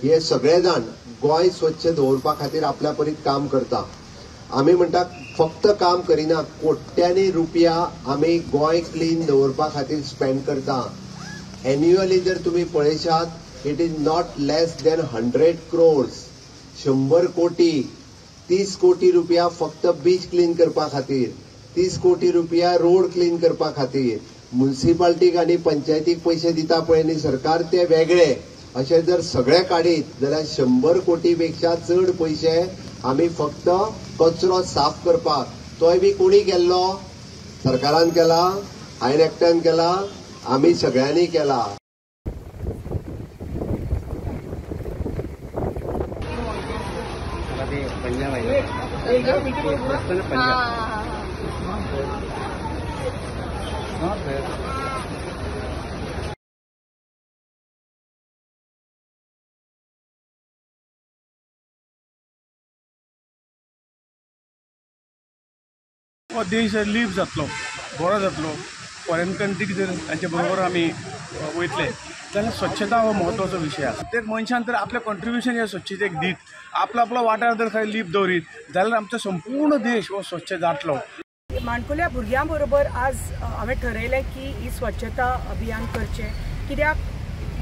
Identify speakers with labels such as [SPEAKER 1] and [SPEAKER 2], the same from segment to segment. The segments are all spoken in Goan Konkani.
[SPEAKER 1] हे सगळे जाण गोंय स्वच्छ दवरपा खातीर आपल्या परीत काम करता. आमी म्हणटा फक्त काम करिना, कोट्यांनी रुपया आमी गोंय क्लीन दवरपा खातीर स्पेंड करता. एन्युअली जर तुमी पळयशात, it is not less than 100 crores, 100 कोटी, 30 कोटी रुपया फक्त बीच क्लीन करपा खातीर, 30 कोटी रुपया रोड क्लीन करपा खातीर, म्युनिसिपालिटीक आनी पंचायतीक पयशे दिता पळय न्ही सरकार, ते वेगळे. अशें जर सगळे काडीत जाल्यार 100 कोटी पेक्षा चड पयशे आमी फक्त कचरो साफ करपाक, तोय बी कोणी केल्लो, सरकारान केला, हांवें एकट्यान केला, आमी सगळ्यांनी केला.
[SPEAKER 2] हो देश लीप जातलो, बरो जातलो. फॉरेन कंट्रीक जर तांचे बरोबर आमी वयतले जाल्यार स्वच्छता हो म्हत्वाचो विशय आसा. प्रत्येक मनशान तर आपलें कॉन्ट्रिब्युशन ह्या स्वच्छतेक दीत, आपलो आपलो वाठार जर खंय लीप दवरीत जाल्यार आमचो संपूर्ण देश हो स्वच्छ जातलो.
[SPEAKER 3] माणकुल्या भुरग्यां बरोबर आज हांवें ठरयलें की ही स्वच्छता अभियान करचें, कित्याक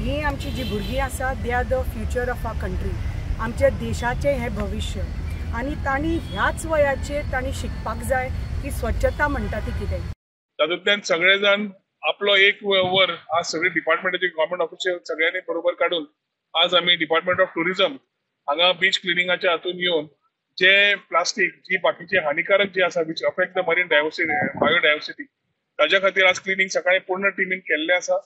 [SPEAKER 3] ही आमची जी भुरगीं आसा, they are the future of our country, आमच्या देशाचें हें भविश्य. आनी तांणी ह्याच वयाचेर तांणी शिकपाक जाय की स्वच्छता म्हणटा ती कितें.
[SPEAKER 4] तातूंतल्यान सगळे जाण आपलो एक वर आज सगळे डिपार्टमेंटाचे गव्हर्मेंट ऑफिशियल सगळ्यांनी बरोबर काडून आज आमी डिपार्टमेंट ऑफ टुरिझम हांगा बीच क्लिनिंगाच्या हातून येवन जे प्लास्टीक जी बाकीचे हानिकारक जे आसा which affect the marine diversity, biodiversity, ताज्या खातीर आज क्लिनींग सकाळी पूर्ण टिमीन केल्लें आसा.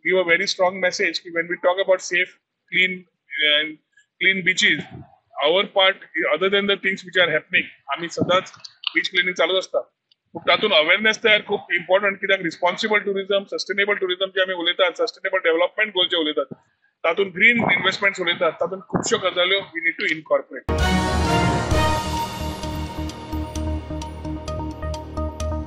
[SPEAKER 4] Give a very strong message की when we talk about safe, clean and clean beaches, our part other than the things which are happening, आमी सदांच बीच क्लिनींग चालूच आसता. तातूंत अवेरनेस तयार खूब इम्पॉर्टंट, कित्याक रिस्पॉन्सिबल टुरिझम, सस्टेनेबल टुरिझम जे आमी उलयतात, सस्टेनेबल डेव्हलपमेंट गोल जे उलयतात, तातूंत ग्रीन इन्व्हेस्टमेंट्स उलयतात, तातूंत खुबश्यो गजाल्यो we need to incorporate.